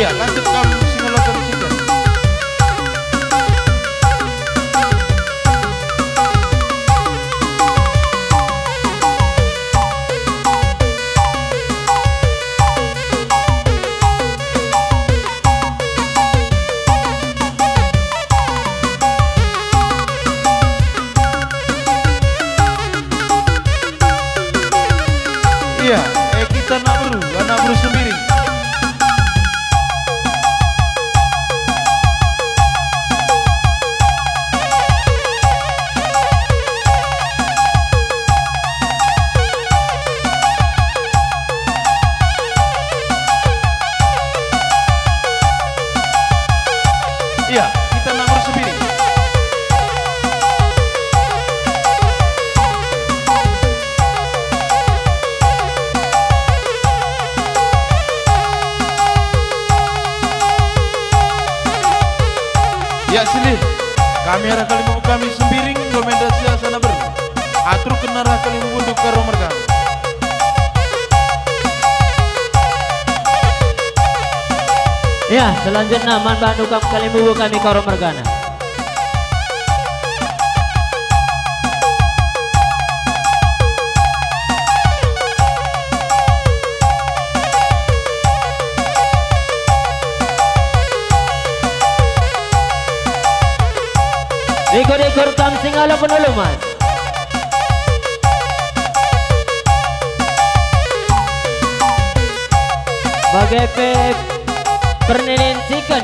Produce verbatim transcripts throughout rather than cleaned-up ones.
Ya, lanjut kam si ngelakukan sikat. Iya, eh, kita anak beru, anak beru Sembiring. Iya, kita anak beru Sembiring. Ya, silih. Kami arah kalimbubu kami Sembiring, Komenda Siasana Beru. Aturken arah kalimbubu nduk Karo mergana. Ya, selanjutna man bandu kam kalimbubu kami Karo mergana. Ikut-ikut kam singalo penulu, Mas. Bage pe perninin chicken.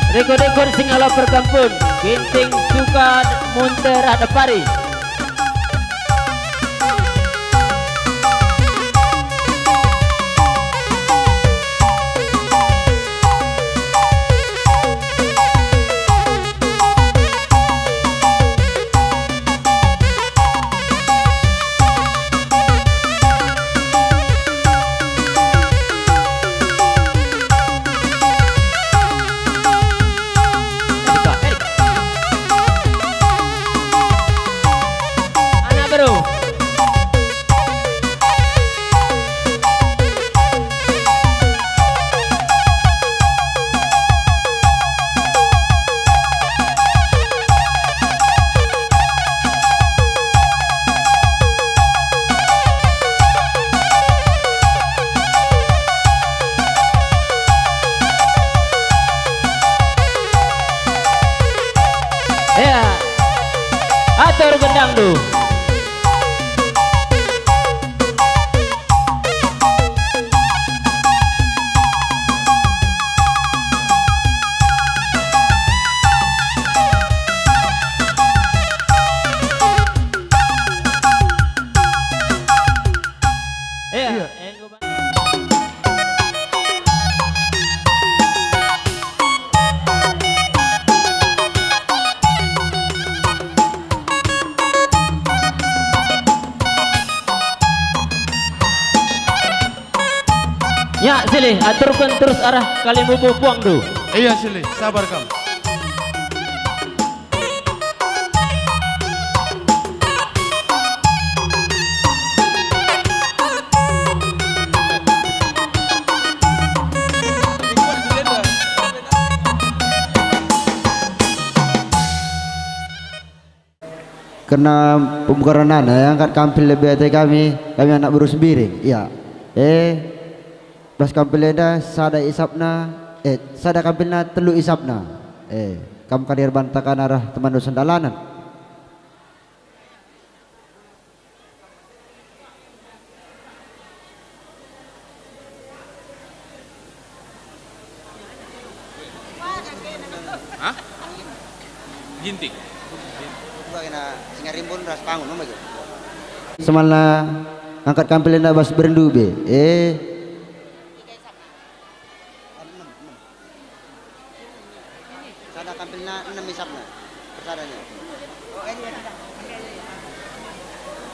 Rikut-rikut singalo perkampun, Ginting, Suka, Munte, ras Depari. Anak beru. Ya, atur gendangndu. Iya. Iya. Enggo ba- Ya, silih, aturken terus arah kalimbubu puangndu. Iya, silih, sabar kam. Kerna pembukaran enda, angkat kampil lebe ate kami, kami anak beru Sembiring, ya. Eh, bas kampil enda sada isapna, eh, sada kampilna telu isapna. Eh, kam kadir banta kan arah temanndu sendalanen. Hah? Ginting. Buka kena singa rimbun ras pangun, mama jo. Semala angkat kampil enda bas berndu be. Eh.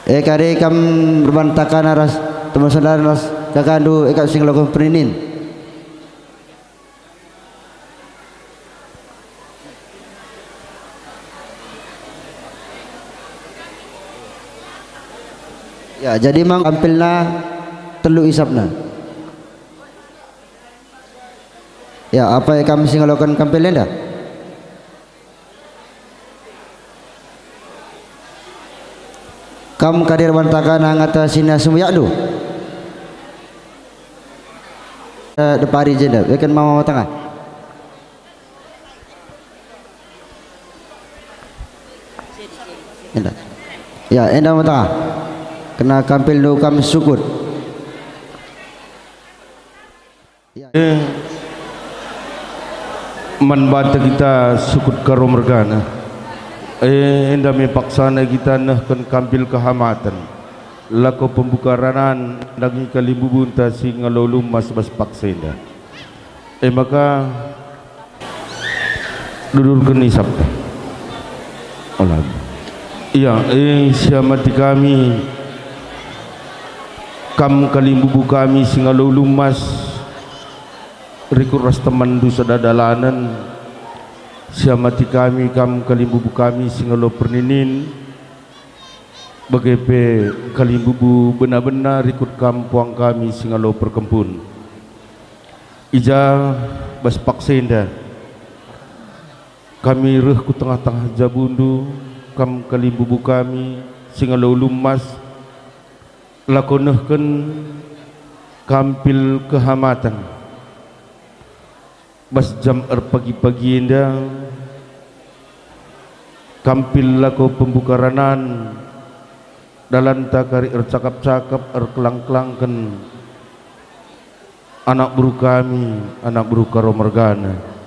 E kari kam erban takana ras teman saudara ras kakandu e kap si ngaloken perinin. Ya, jadi mang kampilna telu isapna. Ya, apai kam si ngaloken kampil enda? Kam kari erban takana ngata sina semuyakndu. Eh, depari jenda, weken mama tengah. Enda. Ya, enda mama tengah. Kena kampilndu kam sukut. Ya. Eh, man banta kita sukut Karo mergana. Eh, enda me paksana kita nehken kampil kehamaten. Lako pembuka ranan nandangi kalimbubunta si ngalo lumas bas paksa enda. E maka, dudurken isap. Ola. Ia, e, siamati kami, kam kalimbubu kami si ngalo lumas, rikut ras temanndu sada dalanen, siamati kami, kam kalimbubu kami si ngalo perninin, bage pe kalimbubu bena-bena rikut kam puang kami si ngalo perkempun. I ja bas paksa enda kami reh ku tengah-tengah jabundu, kam kalimbubu kami si ngalo lumas, lako nehken kampil kehamaten. Bas jam erpagi-pagi enda, kampil lako pembuka ranan, dalanta kari ercakap-cakap, erkelang-kelangken, anak beru kami, anak beru Karo mergana.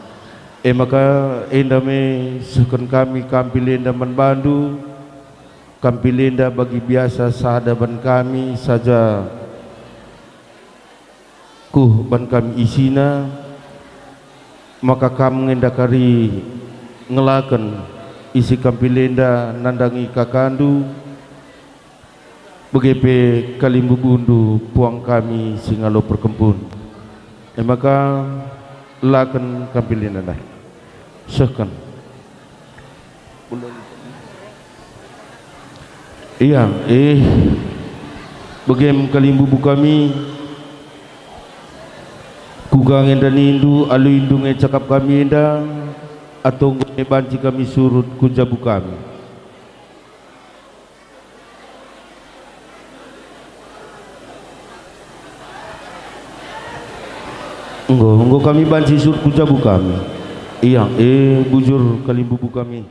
E maka enda me sehken kami kampil enda man bandu, kampil enda bagi biasa sada ban kami saja. Kuh ban kami isina, maka kam nge enda kari ngelaken isi kampil enda nandangi kakandu, bage pe kalimbubundu puang kami si ngalo perkempun. E maka, laken kampil enda ndai. Sehken. Ia, eh, begem kalimbubu kami, kuga nge enda nindu, alu indu nge cakap kami enda, atau enggo nge banci kami surut ku jabu kami? Enggo, enggo kami banci surut ku jabu kami. Ia, eh, bujur kalimbubu kami.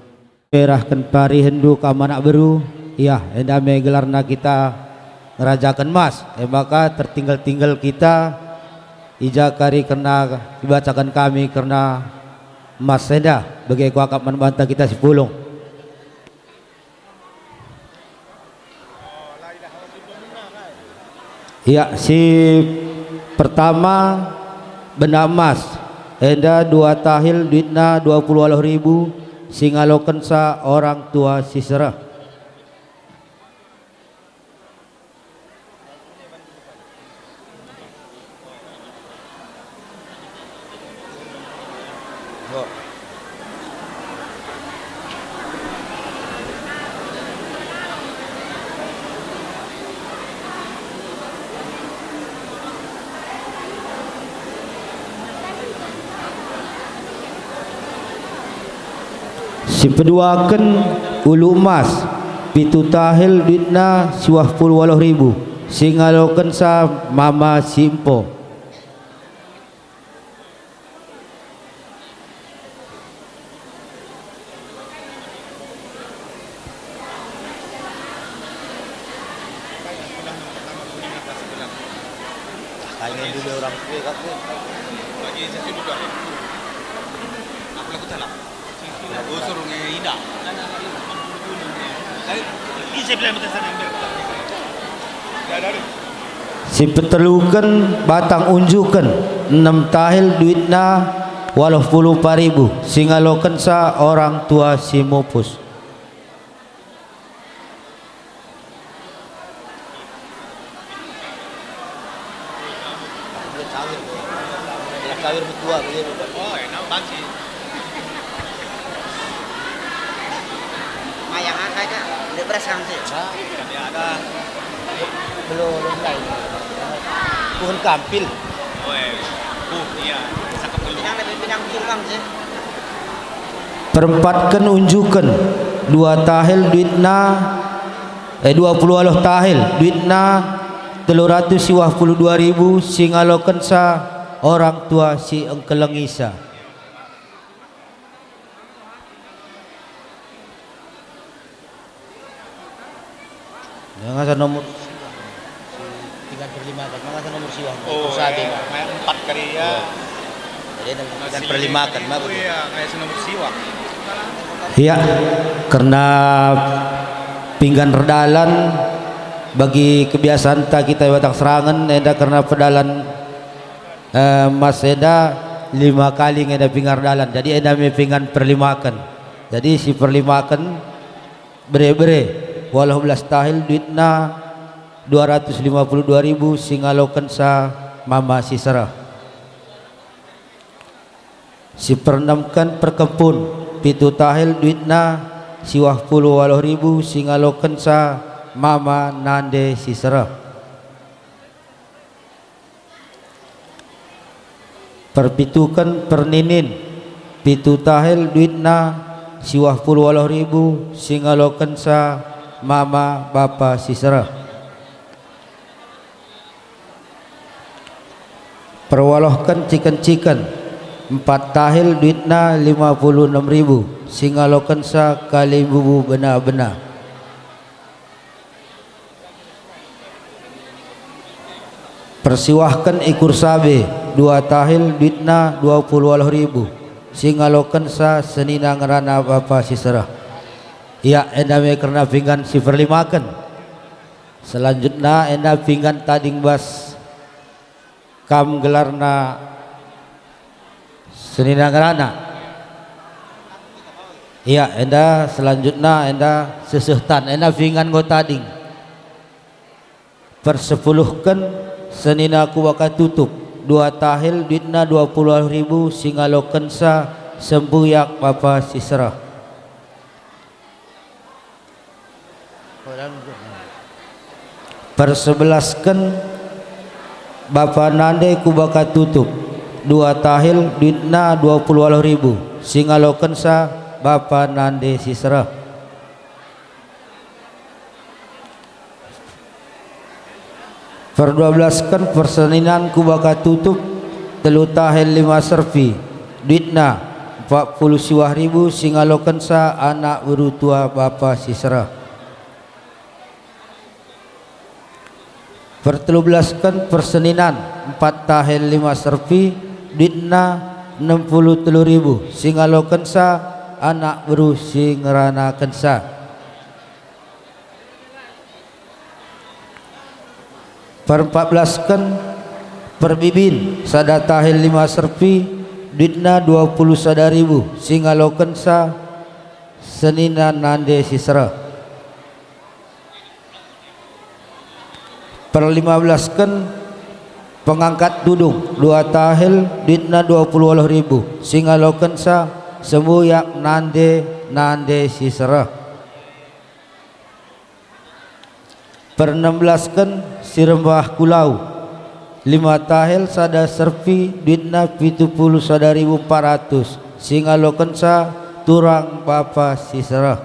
Perahken parihenndu kam anak beru, ia, enda me gelarna kita ngerajaken mas, e maka tertinggel-tinggel kita, i ja kari kerna ibacaken kami kerna mas enda, bage kuakap man banta kita si pulung. Ya, si pertama, bena emas, enda dua tahil duitna dua puluh waluh ribu, si ngalokenca orang tua si sereh. Si peduaken ulu emas, pitu tahil duitna siwah puluh waluh ribu, si ngalokenca mama si empo. Si peteluken batang unjuken, enem tahil duitna waluh puluh paribu, si ngalokenca orang tua si mupus. Cawir, cawir betua bagi. Oh, enak banci. Mayang angka aja, udah beras kan sih? Hah? Kami ada. Belum, belum mulai. Pohon kampil. Oh, eh. Uh, iya. Cakep dulu. Yang lebih pinang kurang sih. Perempatken unjuken, dua tahel duitna, eh, dua puluh waloh tahel duitna, telu ratus siwah puluh dua ribu si ngalokenca orang tua si engkelengisa. Ngasa nomor siwah. Tinggal perlimakan, ngasa nomor siwah. Oh, sabi, eh, Pak. Kayak empat kali ya. Iya. Jadi, tinggal perlimakan, Pak. Iya, kayak nomor siwah. Iya, karena pinggan erdalan bagi kebiasaan ta kita Batak Serangan, enda karena pedalan, eh, Mas enda lima kali enda pinggan erdalan. Jadi enda me pinggan perlimakan. Jadi si perlimakan bere-bere, waluh belas tahel duitna dua ratus lima puluh dua ribu si ngalokenca mama si sereh. Si perenemken perkempun, pitu tahel duitna siwah puluh waluh ribu si ngalokenca mama nande si sereh. Perpituken perninin, pitu tahel duitna, siwah puluh waluh ribu si ngalokenca mama bapa si sereh. Perwalohken ciken-ciken, empat tahel duitna, lima puluh enem ribu si ngalokenca kalimbubu bena-bena. Persiwahken ikur sabe, dua tahel duitna dua puluh waluh ribu, si ngalokenca senina ngerana bapa si sereh. Ia enda me kerna pinggan si perlimaken. Selanjutna enda pinggan tading bas kam gelarna senina ngerana. Ia enda selanjutna enda seseh tan, enda pinggan enggo tading. Persepuluhken senina kubaka tutup, dua tahel duitna dua puluh ribu si ngalokenca sembuyak bapa si sereh. Persebelasken bapa nande kubaka tutup, dua tahel duitna dua puluh waluh ribu, si ngalokenca bapa nande si sereh. Perduabelasken perseninan kubaka tutup, telu tahel lima serpi, duitna empat puluh siwah ribu si ngalokenca anak beru tua bapa si sereh. Pertelubelasken perseninan empat tahel lima serpi, duitna enem puluh telu ribu si ngalokenca anak beru si ngeranakenca. Perempatbelasken perbibin sada tahel lima serpi, duitna dua puluh sada ribu si ngalokenca senina nande si sereh. Perlimabelasken pengangkat tudung dua tahel, duitna dua puluh waluh ribu si ngalokenca sembuyak nande, nande si sereh. Pernembelasken si rembah kulau, lima tahel sada serpi, duitna pitu puluh sada ribu empat ratus, si ngalokenca turang bapa si sereh.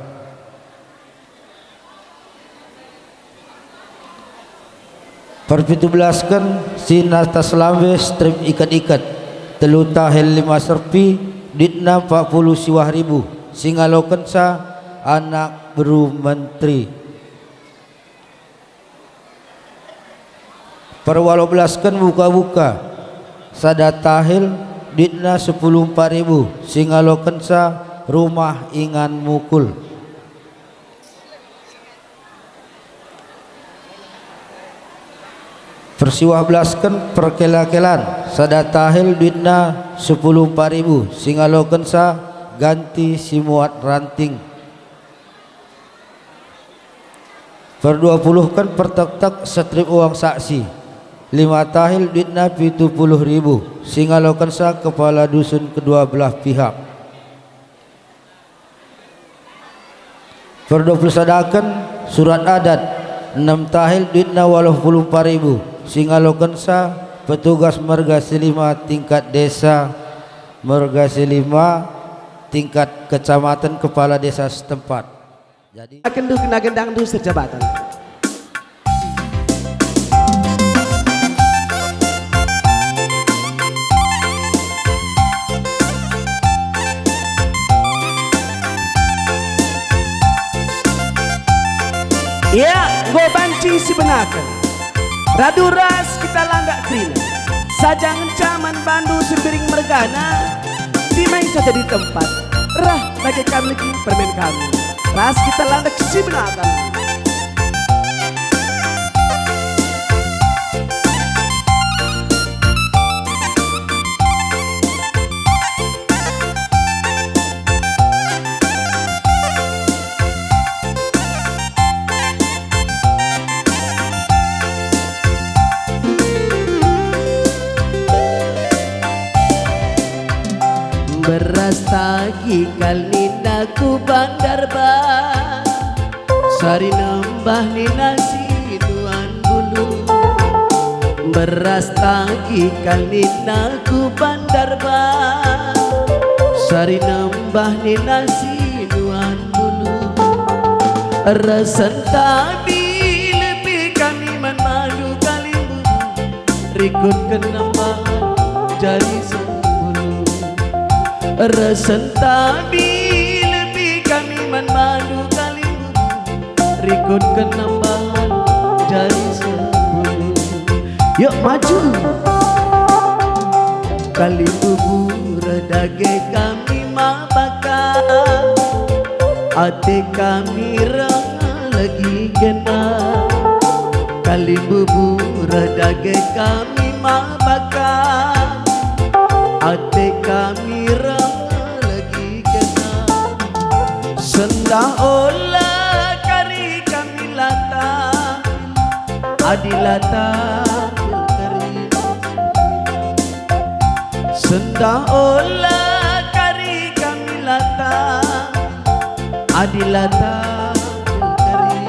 Perpitubelasken si natas lambe strip iket-iket, telu tahel lima serpi, duitna empat puluh siwah ribu, si ngalokenca anak beru menteri. Perwalubelasken buka-buka, sada tahel, duitna sepuluh empat ribu, si ngalokenca rumah ingan mukul. Persiwahbelasken perkela-kelan, sada tahel, duitna sepuluh empat ribu, si ngalokenca ganti si muat ranting. Perduapuluhken pertektek setrip uang saksi, Lima tahil duitna pitu puluh ribu, si ngalokensa kepala dusun kedua belah pihak. Perdopelusadaken surat adat, enem tahil duitna waluh puluh empat ribu, si ngalokensa petugas merga si lima tingkat desa, merga si lima tingkat kecamatan, kepala desa setempat. Jadi, akan duh kena gendangndu sejabaten. Ya, enggo banci sibenaken. Radu ras kita landak kerina. Saja ngenca man bandu Sembiring mergana, timai saja di tempat. Rah bage kami legi permen kami. Ras kita landak sibenaken. Beras tagi kal nina ku Bandarban, sari nembah nina si Tuan Gulu. Beras tagi kal nina ku Bandarban, sari nembah nina si Tuan Gulu. Resen tabi lebi kami man bandu kalimbubu, rikutken nembah jadi sepuluh. Resen tabi lebi kami man bandu kalimbubu, rikutken nembah jadi sepuluh. Yuk maju. Kalimbubu reh dage kami mabaka, ate kami reh legi kena. Kalimbubu reh dage kami mabaka, ate kami reh legi kena. Sendah ola kari kami lata, adi lata kari. Sendah ola kari kami lata, adi lata kari.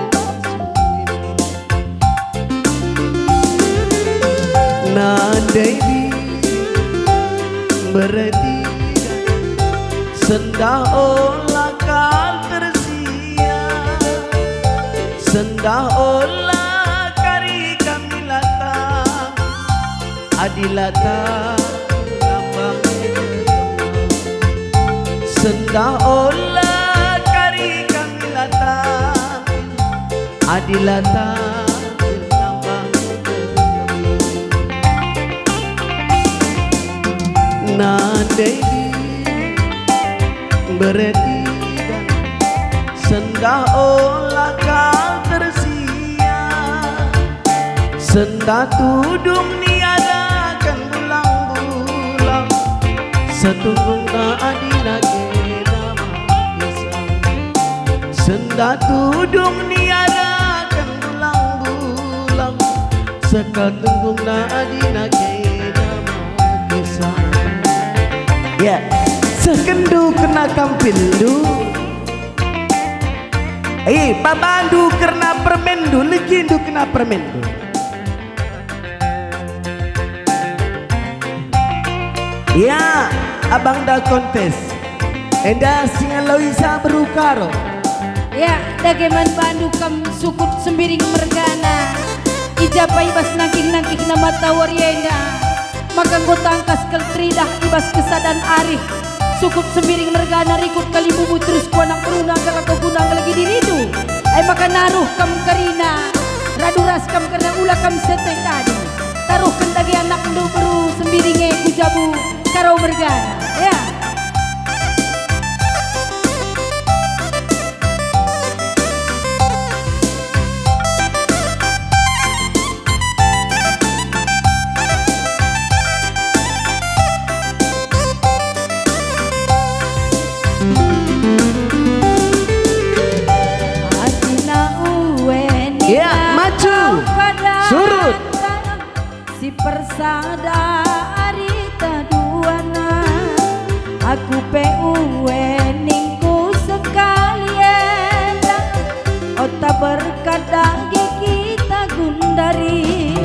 Nandai di berarti sendah ola kal tersia, sendah ola kari kami lata, adi lata nambang. Sendah ola kari kami lata, adi lata nambang. Nandai berarti sendah ola kal tersia. Sendah tudung niadaken bulang-bulang, setunggungna adina kena mangkesa. Sendah tudung niadaken bulang-bulang, setunggungna adina kena mangkesa. Ya, sehkenndu kena kampilndu. Eh, babandu kerna permenndu, legindu kena permenndu. Ya, abangda kontes. Enda si ngaloi sa beru Karo. Ya, dage man bandu kam sukut Sembiring mergana. I ja pe i bas nangkih-nangkihna matawari enda, maka enggo tangkas kal teridah i bas kesadan arih sukut Sembiring mergana rikut kalimbubu terus ku anak beruna, enggo lako guna lagi dirindu. Ai maka naruh kam kerina, radu ras kam kerina, ula kam seteh tadi. Taruhken dage anakndu beru Sembiring e ku jabu Karo mergana. Ya. Atina uwen. Ya, maju. Surut. Persada arita duana, aku pe ue ningku sekali enda. Ota berkat dage kita gundari.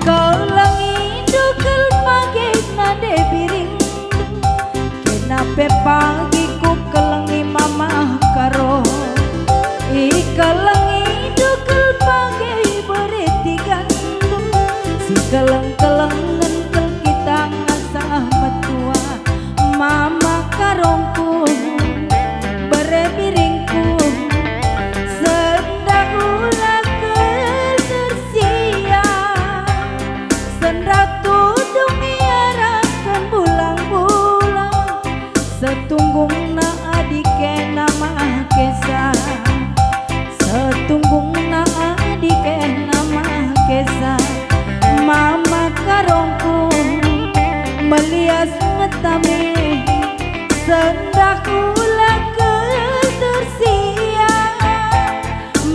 Kelengindu kel pagi nande biringndu, kena pe pagi ku kelengi mamah Karo. Ikelengindu kel pagi bere tigandu, sikeleng-kelengen kel kita ngasah metua. Mamah Karongku, bere biringku, sendah ula ketersian, sendah tudung iarapken bulang-bulang, setunggungna adi kena mah kesa. Setunggungna adi kena mah kesa, mamah Karongku, melias ngetami, sendah ula ketersian,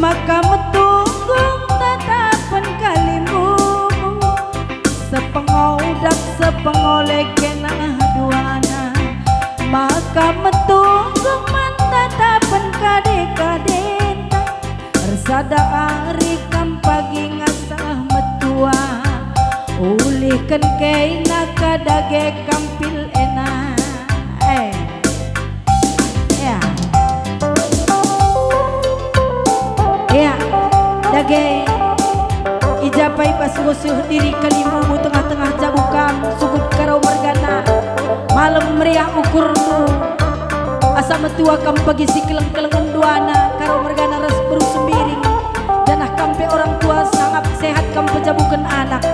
maka metunggung tatapen kalimbubu, sepengodak sepengole kena duana, maka metunggung man tatapen kade-kadenta. Ersada ari kam pagi ngasah metua, ulihken kena ka dage kampil ena. Eh. Ya. Ya. Dage i ja pe bas nggo seh diri kalimbubu tengah-tengah jabu kam, sukut Karo mergana. Malem meriah ukurndu. Asa metua kam pagi sikeleng-kelengen duana, Karo mergana ras beru Sembiring, janah kam pe orang tua sangap sehat kam pejabuken anak.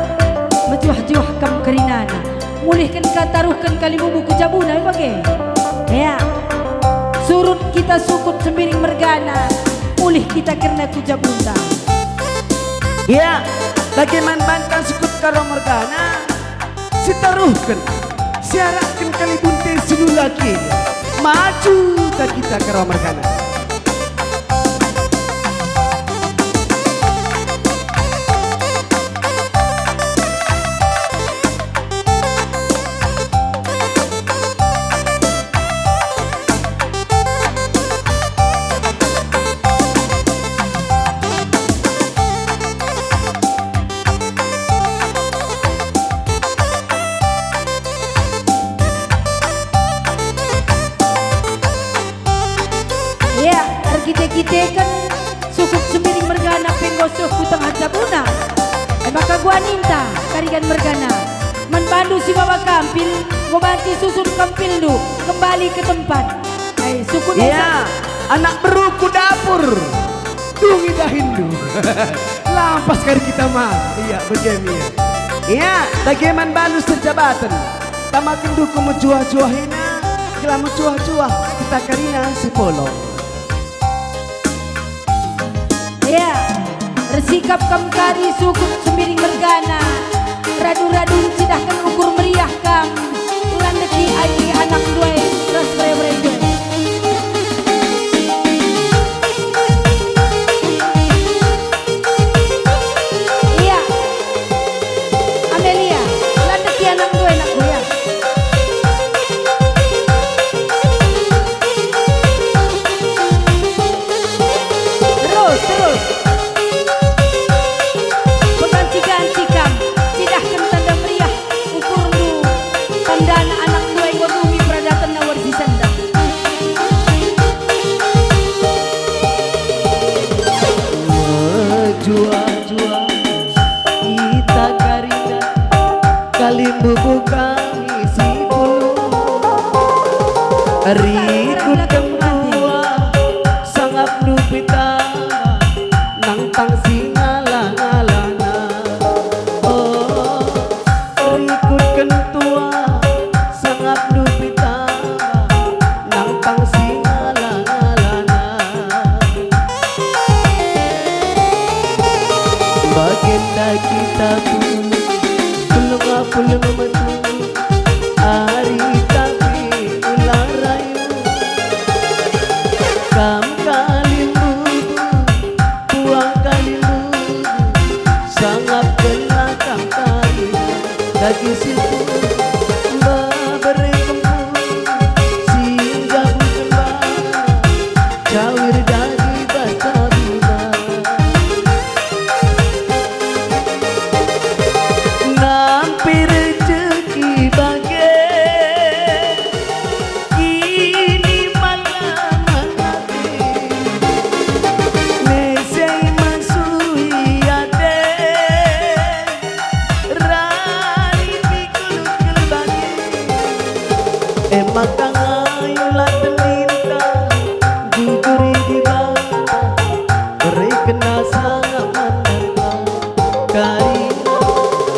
Mejuah-juah kam kerinana. Mulihken ka taruhken kalimbubu ku jabuna me bage. Ya. Surut kita sukut Sembiring mergana, mulih kita kerna ku jabunta. Ya, bage man banta sukut Karo mergana. Sitaruhken, siarakken kalibunta sinulaki. Maju ka kita Karo mergana. Ya, erkite-kiteken sukut Sembiring mergana pe enggo seh ku tengah jabuna. E maka guaninta karigan mergana. Man bandu si maba kampil, enggo banci susun kampilndu kembali ke tempat. Ai, sukut. Ya, anak beru ku dapur. Dungi dahinndu. Lampas kari kita ma. Ia, bage me ia. Ia, dage man bandu sejabaten. Tamakenndu ku mejuah-juah ina, gelah mejuah-juah kita kerina si polong. Ia, ersikap kam kari sukut Sembiring mergana. Radu-radu ncidahken ukur meriah kam. Landeki ai anakndu e ras bere-berendu e. Ia. Amelia, landeki anakndu e, nakku, ia. Terus, terus. Peganci-ganci kam, cidahken tanda meriah. Ukurndu, tandana anakndu e enggo dungi peradatenna wari si sendah. Mejuah-juah kita kariga, kalimbubu kami si pulung. Rikutken tua, sangapndu pitama, nangtang si ngala-ngalana. Oh, rikutken tua, sangapndu pitama, nangtang si ngala-ngalana. Bagenda kita pulung, pulung, pulung metu. Dage si tua, babere kempu, si nggabuken bana, cawir dage bas tabuna. Nampi rejeki bage, ini malam ate, mesei mesui ate. Rani pikul-kul bage. E maka ngayulah tendinta, jujuri Dibata, berekenna sangap man banta. Karina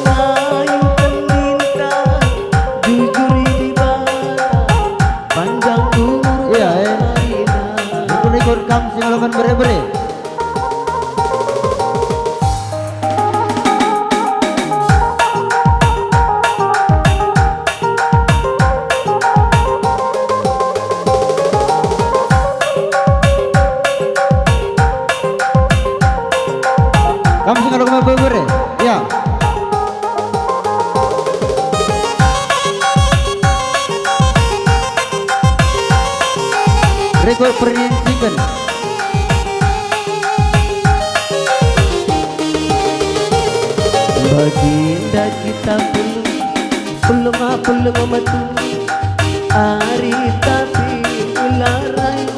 ngayu tendinta, jujuri Dibata, panjang umur. Iya, eh. Karina. Ikut-ikut kam sing ngaloken bere-bere. Kam sing ngaloken bere-bere? Ya. Rekor perincingan. Baginda kita pulung, pulung, pulung metu, ari tapi ular ayu.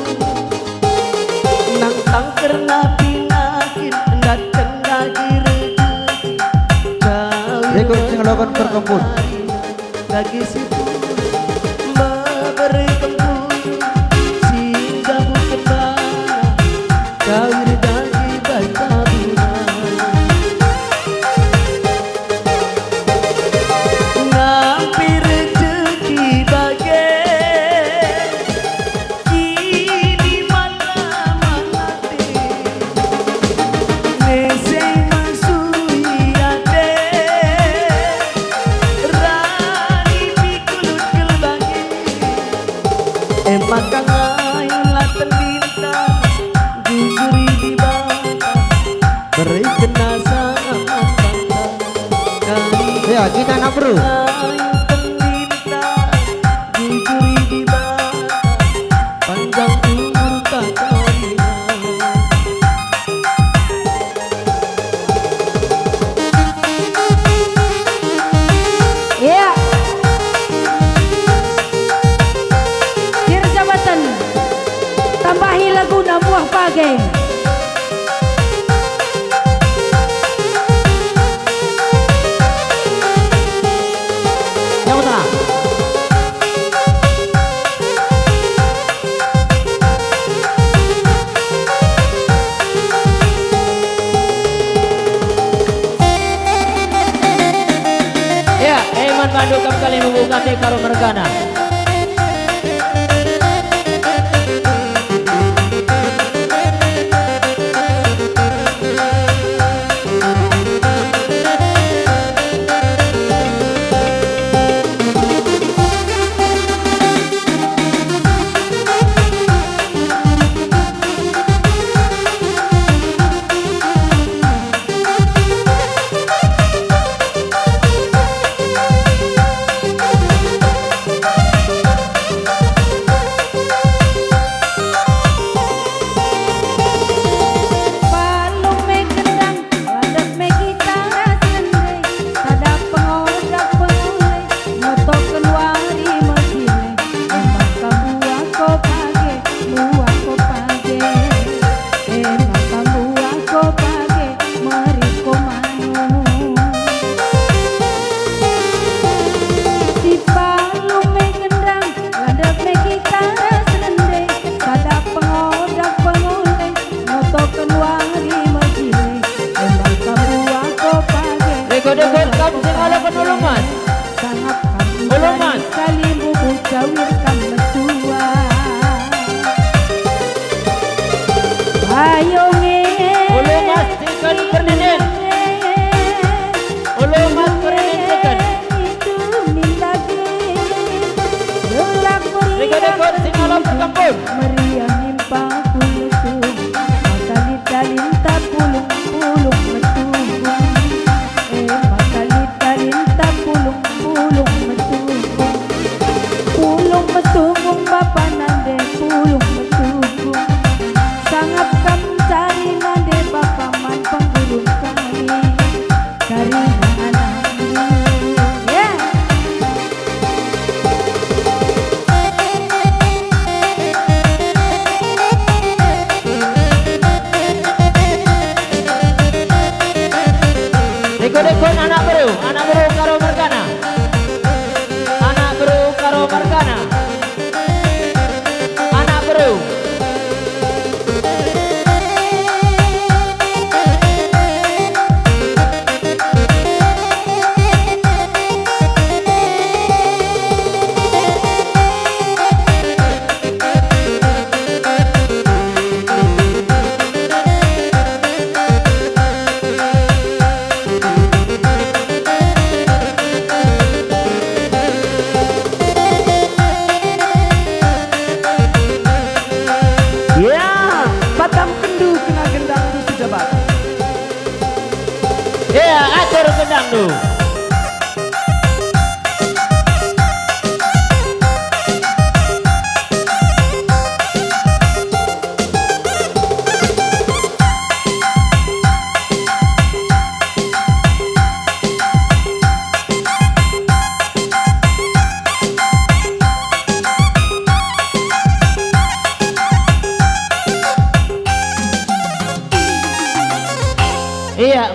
Nang tangker napi nakin, dateng dagi rejeki. Rekor sing ngaloken perkempun. Dage si tua, babere kempu, si nggabuken bana, cawir dage bas tabuna. Nampi rejeki bage, ini malam ate, mesei mesui ate, rani pikul-kul bage. E maka ngayulah tendinta, jujuri Dibata, berekenna sangap man banta. Ya, kita anak bro. Ayu tendinta, jujuri Dibata, panjang umur Katarina. Ya. Sir Jabatan, tambahi laguna Muah Page. Ya, betul. Ya, e man bandu kam kali membuka te karo mergana. Palu me gendang, landep me gitar sende, sada pengoda pengule, ngotoken wari mejile, emaka buah ko page, buah ko page, emaka buah ko page, meri ko manu. Si palu me gendang, landep me gitar sende, sada pengoda pengule, ngotoken wari mejile, emaka buah ko page. Rekod-rekod kam sing ngaloken Ulu Mas. Sangap kam Ulu Mas. Kali bubuh cawir kam metua. Ayo nge. Ulu Mas, singken perninen. Ulu Mas perninen singken. Itu min dage. Rekod-rekod sing ngaloken kampung. Meriah nimpang pulung, maka lit-talin tapulung-pulung metuhung. Eh, maka lit-talin tapulung,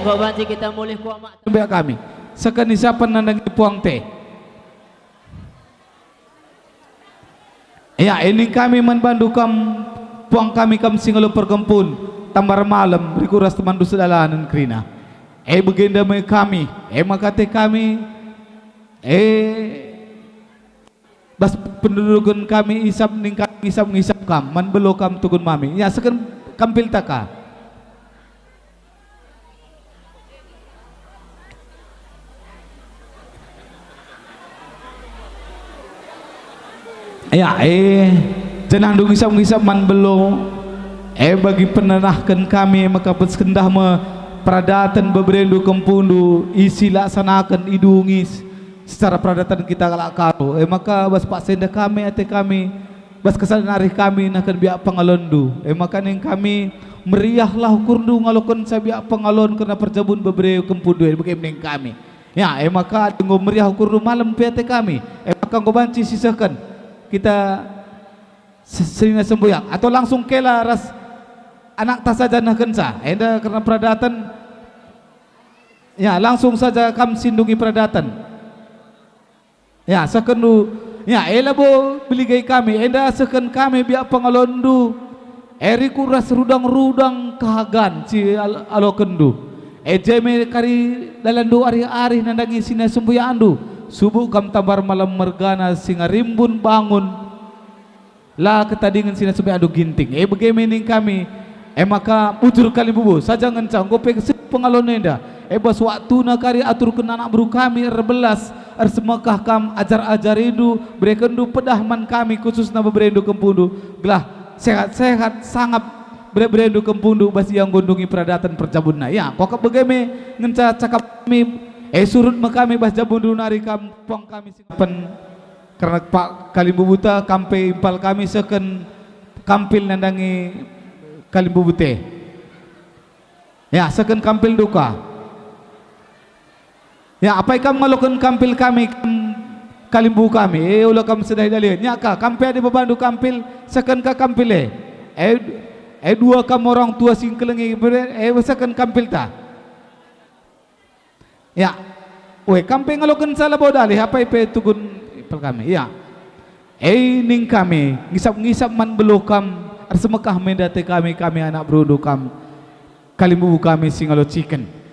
Banci kita mulih ku Amak. Sembah kami. Seken isapen nandangi puang te. Ya, ining kami man bandu kam, puang kami kam si ngalo perkempun, tambar malem, rikut ras temanndu sedalanen kerina. E bagenda me kami, e maka ate kami, e bas penduduken kami isap ning kami ngisap-ngisap kam, man belo kam tukun mami. Ya, seken kampilta ka. Ya, e, jenah ndu ngisap-ngisap man belo, e bagi penenahken kami maka peskendah me peradaten beberendu kempundu, isilaksanaken idungis secara peradaten kita kalak Karo. E maka bas paksa enda kami, ate kami, bas kesadan arih kami nehken biak pengalonndu. E maka ning kami, meriahlah ukurndu ngalokenca biak pengalon kerna perjabun bebere kempundu e, bage ning kami. Ya, e maka enggo meriah ukurndu malem pe ate kami. E maka enggo banci sisehken kita se-, senina sembuyak. Atau langsung kela ras anakta saja nehkenca. Enda kerna peradaten. Ya, langsung saja kam sindungi peradaten. Ya, sehkenndu, ya, e labo beligai kami, enda sehken kami biak pengalonndu, e rikut ras rudang-rudang kehagan si al-, alokenndu. E je me kari dalanndu arih-arih nandangi senina sembuyakndu, subuk kam tambar malem mergana si ngarimbun bangun. La ketadingen senina sembuyakndu ginting. E bage me ning kami. E maka bujur kalimbubu, saja ngenca enggo pe seh pengalon enda. E bas waktuna kari aturken anak beru kami erbelas, ersemekah kam ajar-ajarindu, berekenndu pedah man kami khususna beberendu kempundu, gelah sehat-sehat sangap bere-berendu kempundu bas ia enggo ndungi peradaten perjabunna. Ya, kuakap bage me ngenca cakap kami, e surut me kami bas jabundu nari kam puang kami si ngapen. Kerna pak kalimbubuta kam pe impal kami sehken kampil nandangi kalimbubute. Ya, sehken kampilndu ka. Ya, apai kam ngaloken kampil kami, kam kalimbubu kami, e ula kam sedahi dalihen. Ya ka, kam pe adi bebandu kampil, sehken ka kampil e. E, e dua kam orang tua si ngkelengi, e sehken kampilta. Ya. Ue, kam pe ngalokenca labo dalih, apai pe tugun pel kami. Ya. E ning kami, ngisap-ngisap man belo kam, ersemekah me enda ate kami, kami anak berundu kam, kalimbubu kami si ngalociken.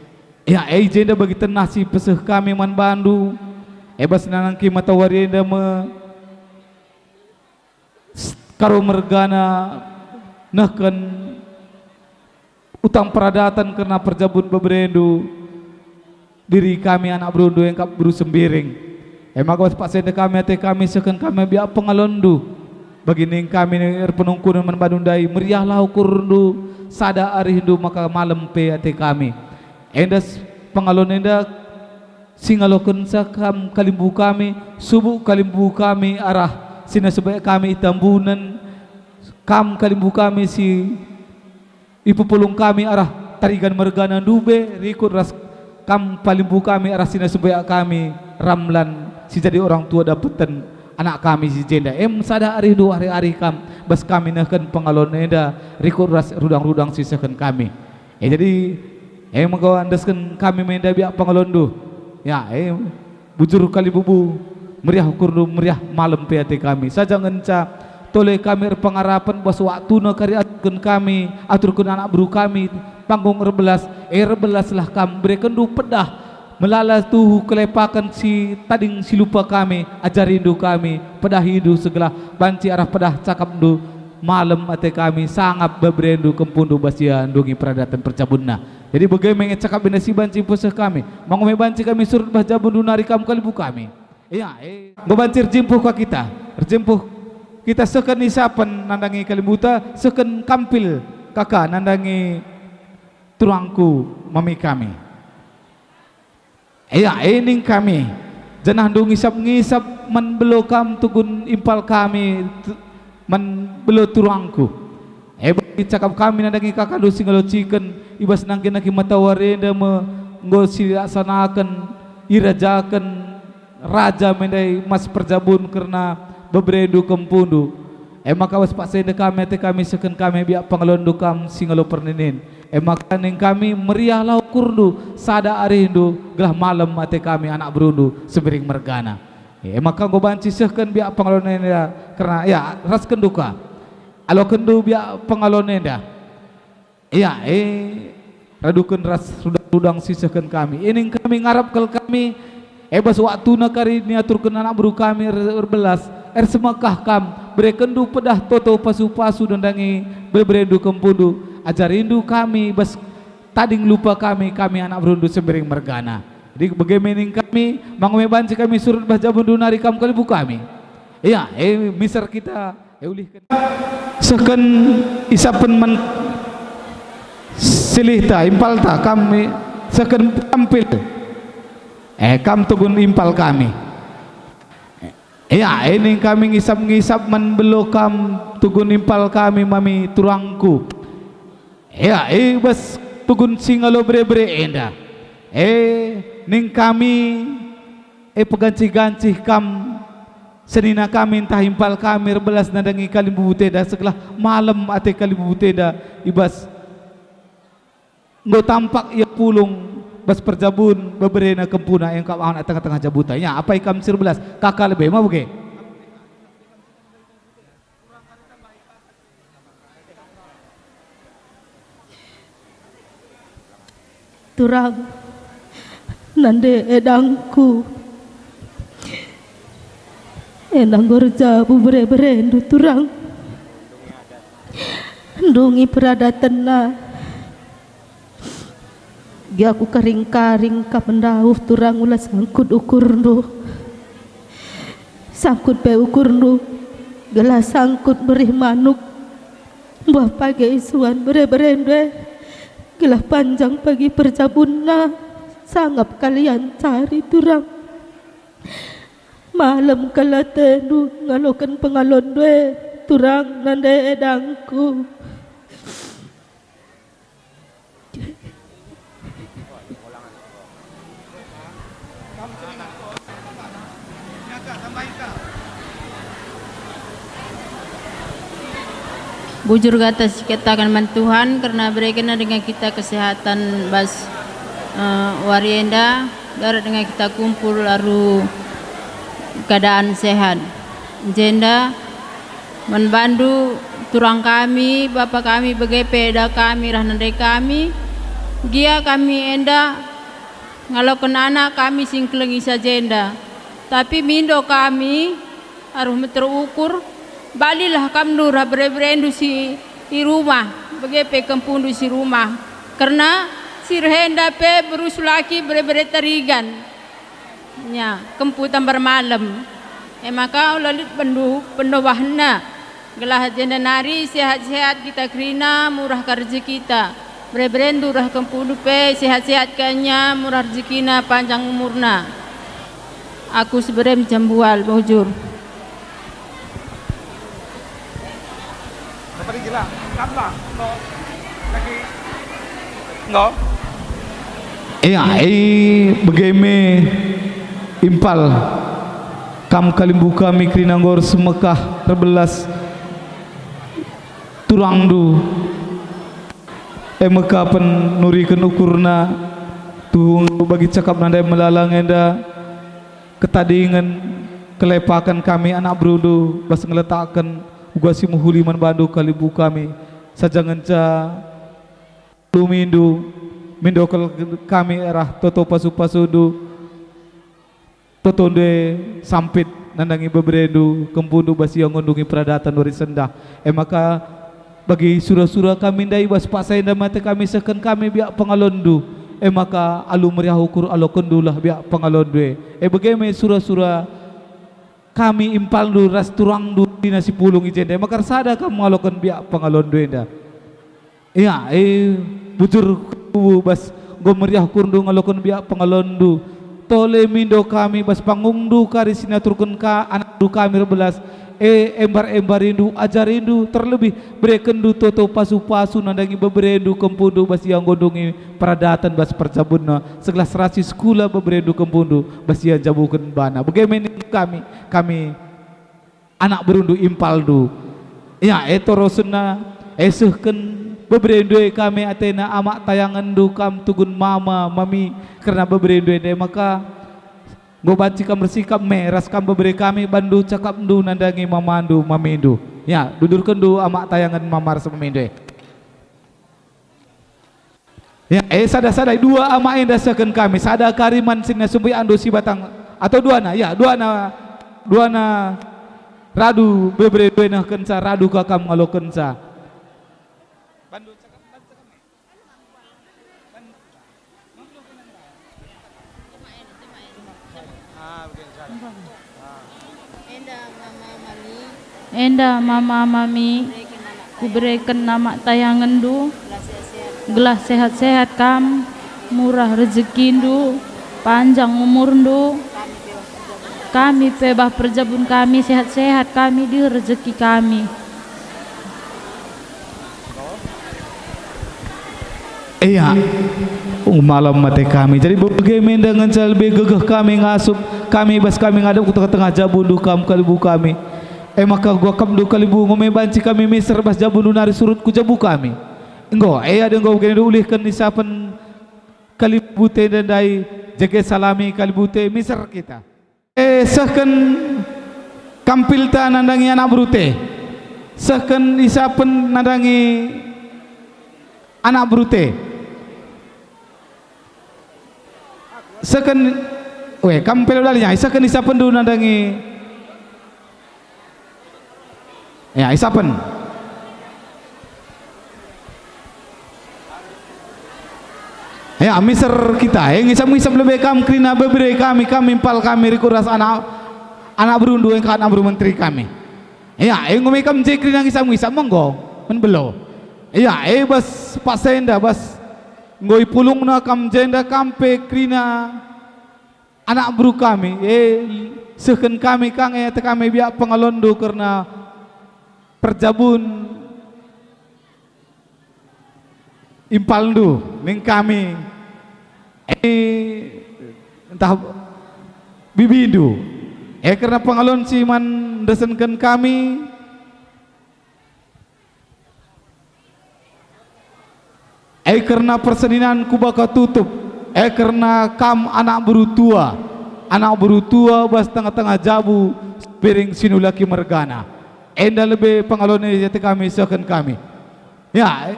Ya, e jenda bagi tenah si peseh kami man bandu, e bas nanangki matawari enda me, Karo mergana nehken utang peradaten kerna perjabun beberendu, diri kami anak berundu engkap beru Sembiring. E maka bas paksa enda kami ate kami sehken kami biak pengalonndu. Bagi ning kami erpenungkunen man bandu ndai, meriahlah ukurndu, sada arihndu maka malem pe ate kami. Enda s-, pengalon enda si ngalokenca kam kalimbubu kami, subuk kalimbubu kami arah senina sembuyakndu kami i Tambunen, kam kalimbubu kami si ipepulung kami arah tarigan mergana ndube, rikut ras kam kalimbubu kami arah senina sembuyakndu kami Ramlan si jadi orang tua dapeten anak kami si jenda. Em sada arihndu ari-ari kam, bas kami nehken pengalon enda rikut ras rudang-rudang si sehken kami. E, jadi, e, maka endesken kami me enda biak pengalonndu. Ya, e, bujur kalimbubu, meriah ukurndu, meriah malem pe ate kami. Saja ngenca tole kami erpengarapen bas waktuna kari aturken kami, aturken anak beru kami, panggung erbelas, e, erbelaslah kam, berekenndu pedah, melala tuhu kelepaken si tading si lupa kami, ajarindu kami, pedahindu segelah banci arah pedah cakapndu, malem ate kami, sangap beberendu kempundu bas ia ndungi peradaten perjabunna. Jadi bage me nge cakap enda si banci peseh kami, mangu me banci kami surut bas jabundu nari kam kalimbubu kami. Ia, e, enggo banci erjimpuh ka kita, erjimpuh kita sehken isapen nandangi kalimbubuta, sehken kampil ka ka nandangi turangku mami kami. Ia, e ning kami, janah ndu ngisap-ngisap man belo kam tugun impal kami tu-, man belo turangku. E bagi cakap kami nandangi kakandu si ngalociken, i bas nangki-nangki matawari enda me enggo silaksanaken, irajaken raja me ndai mas perjabun kerna beberendu kempundu. E maka bas paksa enda kami ate kami sehken kami biak pengalonndu kam si ngalo perninin. E maka ning kami, meriahlah ukurndu sada arindu, gelah malem ate kami anak berundu Sembiring mergana. E maka enggo banci sehken biak pengalon enda, kerna, ya, raskenndu ka. Alokenndu biak pengalon enda. Ya, e, raduken ras rudang-rudang si sehken kami. Ining kami ngarap kal kami, e bas waktuna kari niaturken anak beru kami er-, erbelas, ersemekah kam, berekenndu pedah toto pasu-pasu nandangi bere-berendu kempundu, ajarindu kami bas tading lupa kami, kami anak berundu Sembiring mergana. Jadi bage me ning kami, mangume banci kami surut bas jabundu nari kam kalimbubu kami. Ya, e, miser kita. E, ulihken. Sehken isapen man silihta, impalta, kam i-, sehken tampil. E, kam tugun impal kami. E, ya, e ning kami ngisap-ngisap man belo kam tugun impal kami mami turangku. E, ya, e bas tugun si ngalo bere-bere enda. E, ning kami, e, pegancih-gancih kam senina kami ntah impal kami erbelas nandangi kalimbubu enda, segelah malem ate kalimbubu enda i bas enggo tampak ia pulung bas perjabun beberena kempuna engkap awan tengah-tengah jabuta. Ya, apai kam si erbelas? Kaka lebe ma bage. Turang, nande edangku. Enda enggo erjabu bere-berendu, Turang. Ndungi peradatenna. Gia kukaring-karing kam ndauh, Turang, ula sangkut ukurndu. Sangkut pe ukurndu, gelah sangkut berih manuk. Mbuah page isuan bere-berendu e, gelah panjang pagi perjabunna, sangap kalian cari, Turang. Malem kal atendu ngaloken pengalonndu e, Turang, nande edangku. Bujur kata si kataken man Tuhan, kerna berekenNa denga kita kesehatan bas, eh, wari enda, darat denga kita kumpul alu keadaan sehat. Jenda man bandu, turang kami, bapa kami, bage pe eda kami rah nande kami, gia kami enda ngaloken anak kami si ngkelengi sa jenda. Tapi mindo kami, aruh meter ukur, balilah kamndu rah bere-berendu si i rumah, bage pe kempundu si rumah. Kerna si reh enda pe beru sulaki bere-bere tarigan. Nya, kempu tambar malem. E maka ula lit bendu pendobahenna, gelah jenda nari sehat-sehat kita kerina, murah ka rejekita. Bere-berendu rah kempundu pe sehat-sehat ka nya, murah rejekina, panjang umurna. Aku si bere macam bual, bujur. Enggo. Ea, e, bage me impal kam kalimbubu kami kerina nggor semekah erbelas turangndu. E maka pen nuriken ukurna, tuhu bagi cakap nandai melalang enda, ketadingen, kelepaken kami anak berundu, bas ngeletaken uga si mehuli man bandu kalimbubu kami, saja ngenca lumindu, mindo kal kami arah toto pasu-pasundu, totondu e sampit nandangi beberendu, kempundu bas ia ngundungi peradaten wari sendah. E maka, bagi sura-sura kami ndai bas paksa enda mate kami sehken kami biak pengalonndu. E maka, alu meriah ukur alokenndulah biak pengalonndu e. E bage me sura-sura kami impalndu ras turangndu kerina si pulung i jenda. E maka ersada kam ngaloken biak pengalonndu enda. Ea, e, bujur ku bas enggo meriah ukurndu ngaloken biak pengalonndu. Tole mindo kami bas pangungndu kari si naturken ka anakndu kami erbelas. E, embar-embarindu, ajarindu, terlebih berekenndu toto pasu-pasu nandangi beberendu kempundu bas ia ngundungi peradaten bas perjabunna, segelah serasi sekula beberendu kempundu bas ia njabuken bana. Bage me ning kami, kami anak berundu impalndu. Ea, e torosenna, e sehken Bebere ndue kami atena amak tayangenndu kam tugun mama mami kerna bebere ndue ndai maka enggo banci kam ersikap me ras kam bebere kami bandu cakapndu nandangi mamandu mamindu. Ya, dudurkenndu amak tayangen mama ras mamindu e. Ya, e sada-sada dua amak enda sehken kami, sada kari man sina sumbuyandu si batang, atau duana, ya, duana, duana radu bebere ndue nehkenca, radu ka kam ngalokenca. Enda mama mami, kubereken amak tayangenndu, gelah sehat-sehat kam, murah rejekindu, panjang umurndu, kami pe bah perjabun kami sehat-sehat kami di rejeki kami. Ia, malem mate kami. Jadi bage me enda ngenca lebe gegeh kami ngasup kami bas kami ngadap ku tengah-tengah jabundu kam kalibu kami. E maka guakapndu kalibu enggo me banci kami miser bas jabundu nari surut ku jabu kami. Enggo, e adi enggo bage ulihken isapen kalibu tenda ndai jege salami kalibu te miser kita. E, sehken kampilta nandangi anak berute. Sehken isapen nandangi anak berute. Sehken, we, kam pelo dalinya, sehken isapenndu nandangi. Ya, isapen. Ya, miser kita, eh, ngisap-ngisap lebe kam kerina bebere kami, kami impal kami rikut ras anak, anak berundu, engka anak beru menteri kami. Ya, eh, enggo me kam je kerina ngisap-ngisap menggo, men belo. Ya, eh, bas paksa enda, bas enggo ipulungna kam jenda kam pe kerina anak beru kami, e, sehken kami ka nge ate kami biak pengalonndu kerna perjabun impalndu ning kami, e, ntah bibindu, e, kerna pengalon si man ndesenken kami. E kerna perseninan kubaka tutup, e kerna kam anak beru tua, anak beru tua bas tengah-tengah jabu Sembiring Sinulaki mergana. Enda lebe pengalon e ate kami sehken kami. Ya,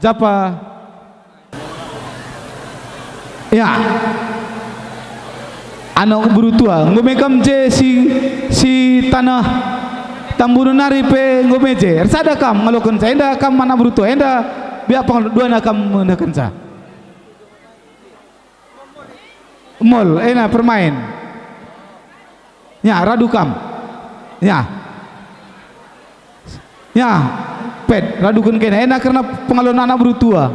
japa. Ya. Anak beru tua, enggo me kam je si, si taneh Tambunen nari pe enggo me je. Ersada kam ngalokenca, enda kam anak beru tua, enda biak pengalon duana kam nehkenca. Mol, ena permain. Ya, radu kam. Ya. Ya, pet, raduken kena. Ena kerna pengalon anak beru tua.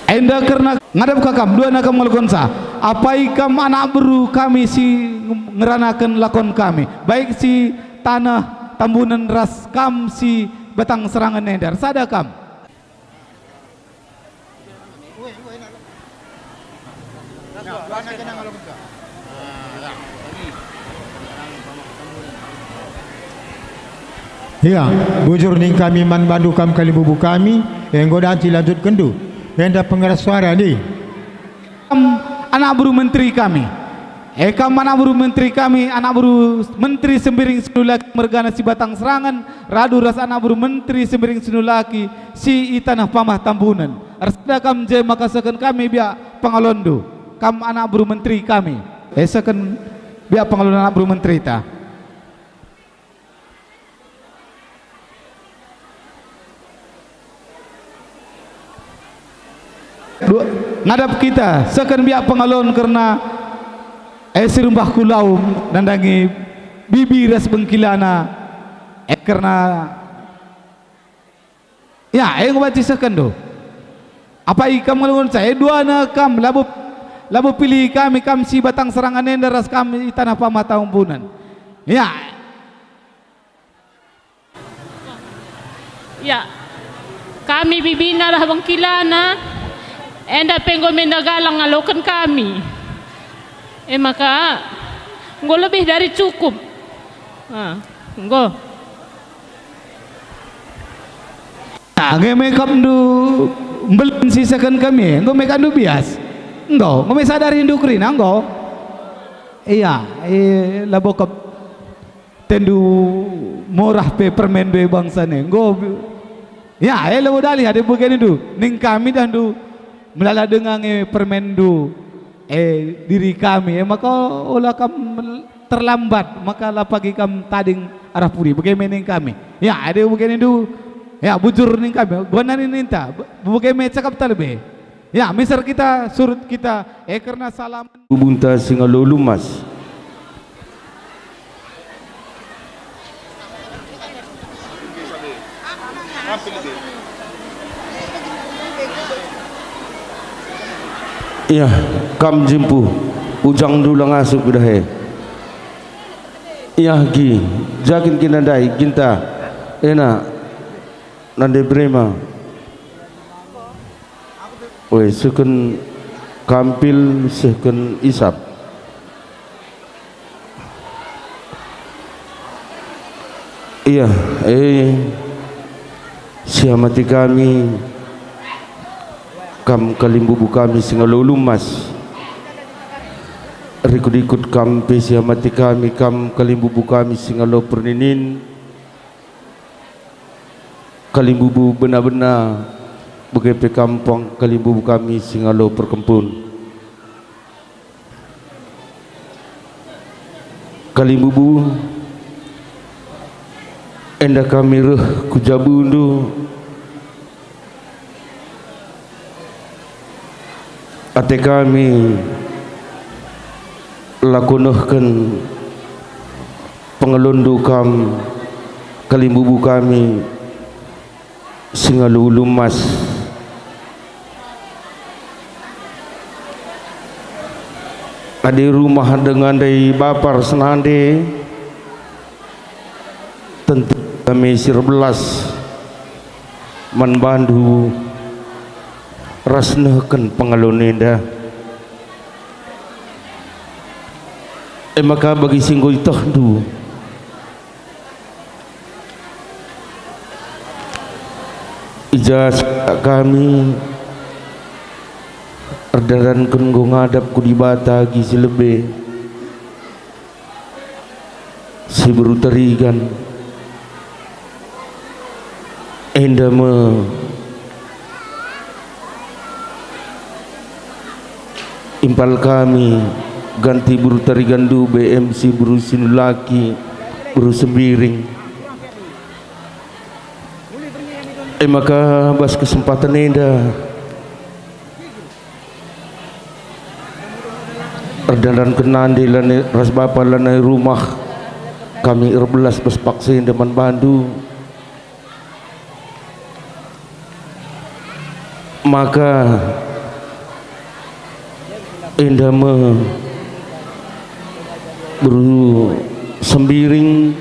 Enda kerna ngadap ka kam, duana kam ngalokenca. Apai kam anak beru kami si ngeranaken lakon kami, baik si taneh Tambunen ras kam si Batang Serangen enda, ersada kam. Ia, bujur ning kami man bandu kam kalibubu kami, enggo danci lanjutkenndu. Enda pengeras suara, ndi? Kam anak beru menteri kami. E kam anak beru menteri kami, anak beru menteri Sembiring Sinulaki mergana si Batang Serangen, radu ras anak beru menteri Sembiring Sinulaki si i taneh Pamah Tambunen. Ersada kam je maka sehken kami biak pengalonndu, kam anak beru menteri kami. E sehken biak pengalon anak beru menterita. Dua, ngadap kita, sehken biak pengalon kerna, eh, si rumbah ku lau nandangi bibi ras bengkilana, eh, kerna, ya, eh, enggo banci sehkenndu. Apai kam ngalokenca, eh, duana kam, labo, labo pilih kami, kam si Batang Serangan enda ras kami i taneh Pamah Tambunen. Ya, Ya, kami bibina ras bengkilana, Enda pe enggo menda galang ngaloken kami. E maka, enggo lebih dari cukup. Ah, enggo. Ah, nge me kapndu mbelin sisaken kami, enggo me kapndu bias. Enggo, enggo me sadarindu kerina, enggo. Iya, eh, labo kap tendu morah pe permenndu e bangsa ne. Enggo, ya, eh, labo dalih adi begenindu. Ning kami dahndu melala denga nge permenndu, eh, diri kami, eh, maka ola kam terlambat, maka la pagi kam tading arah pudi. Bage me ning kami. Ya, adi begenindu, ya, bujur ning kami. Guana ninta, be-, bage me cakapta lebe. Ya, miser kita, surut kita, eh, kerna salam. Bubunta si ngalo lumas. Iya, kam jimpu, ujangndu la ngasup idah e. Iya, gi, jakin kin ndai, ginta, ena, nande berema. Oe, sehken kampil, sehken isap. Iya, eh, siamati kami, kam kalimbubu kami si ngalo lumas. Rikut-ikut kam pe siamati kami, kam kalimbubu kami si ngalo perninin. Kalimbubu bena-bena, bage pe kam puang kalimbubu kami si ngalo perkempun. Kalimbubu, enda kami reh ku jabundu. Ate kami la kunehken pengelondu kam, kalimbubu kami si ngalo lumas. Adi rumah dengan ndai bapa ras nande, tentu kami si erbelas man bandu ras nehken pengelon enda. E maka bagi si enggo itehndu, i ja kami erdandanken enggo ngadap ku Dibata agi si lebe, si beru Tarigan. Enda me impal kami ganti beru Tarigan Dube, M C beru Sinulaki, beru Sembiring. E maka bas kesempaten enda, erdandanken nande lanai ras bapa lanai rumah, kami erbelas bas paksa enda man bandu. Maka enda me beru Sembiring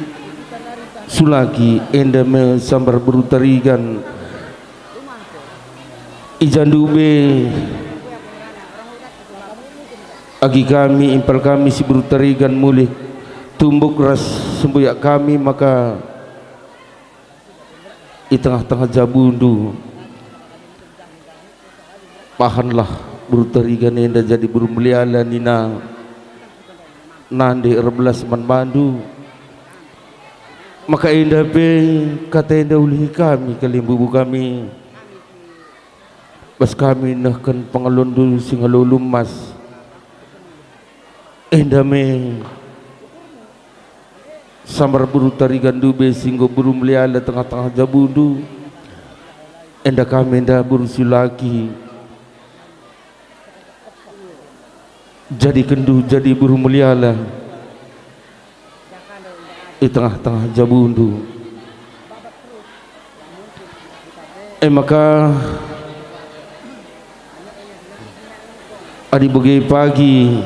Sulaki, enda me sambar beru Tarigan. I ja Dube agi kami, impal kami si beru Tarigan mulih tumbuk ras sembuyak kami, maka i tengah-tengah jabundu bahanlah beru Tarigan enda jadi beru meliala nina nande erbelas man bandu. Maka enda pe kata enda ulihi kami kalimbubu kami, bas kami nehken pengelondu si ngalo lumas. Enda me sambar beru Tarigan Dube si enggo beru meliala tengah-tengah jabundu. Enda kami enda beru Sulaki jadikenndu jadi beru meliala i tengah-tengah jabundu. E maka, adi bage pagi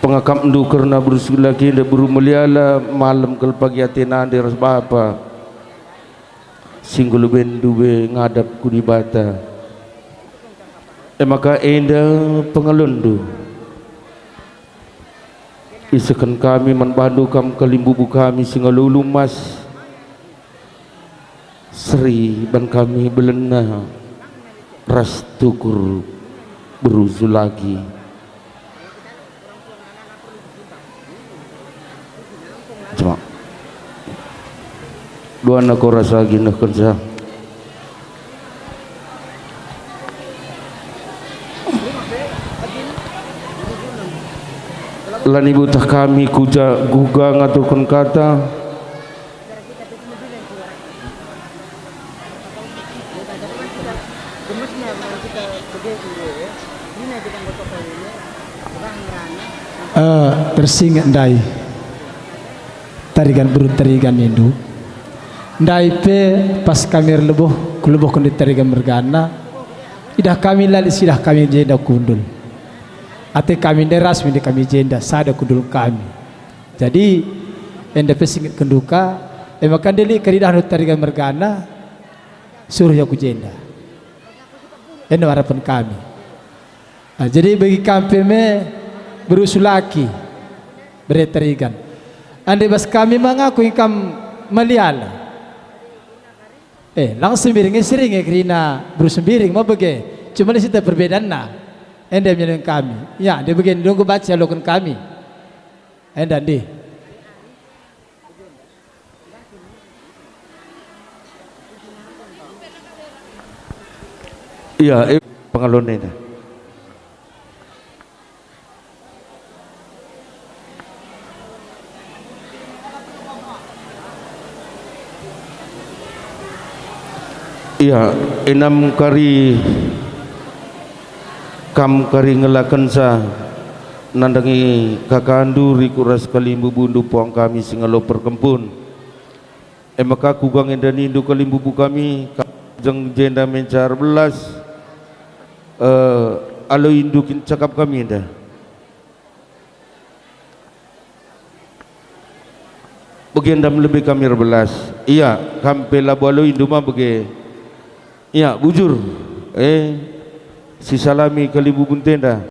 pengakapndu kerna beru Sulaki enda beru meliala, malem kal pagi ate nande ras bapa si enggo leben Dube ngadap ku Dibata. E maka enda pengalonndu. Isehken kami man bandu kam kalimbubu kami si ngalo ulu emas, seri ban kami belenna ras tukur beru Sulaki. Cuma. Duana koras agi nehkenca. Lani butah kami kuja guga ngaturken kata. Eh, tersinget ndai. Tarigan, beru Tarigan nindu. Ndai pe pas kami erleboh, kulebohken di Tarigan mergana. Idah kami la lit sidah kami jenda kundul. Ate kami ndai ras mende kami jenda, sada kundul kami. Jadi, enda pe singetken ndu ka, e maka ndai lit ka idahndu Tarigan mergana, suruh ia ku jenda. Enda harapen kami. Ah, jadi bagi kam pe me beru Sulaki, bere Tarigan. Ande bas kami ma ngaku kam maliala. Eh, lang Sembiring e sering e kerina beru Sembiring ma bage. Cuma lit sitik perbedaanna. Enda mialuken kami. Ya, ande bage ndunggu baca aloken kami. Enda ndai. Iya, eh, pengalon enda. Iya, enam kari kam kari ngelakenca nandangi kakandu rikut ras kalimbubundu puang kami si ngalo perkempun. E maka kuga nge enda nindu kalimbubu kami, kam jeng jenda mencar belas, eh, aloindu kin cakap kami enda. Bage ndam lebe kami erbelas. Ia, kam pe labo aloindu ma bage. Ia, bujur. Eh, sisalami kalimbubunta enda.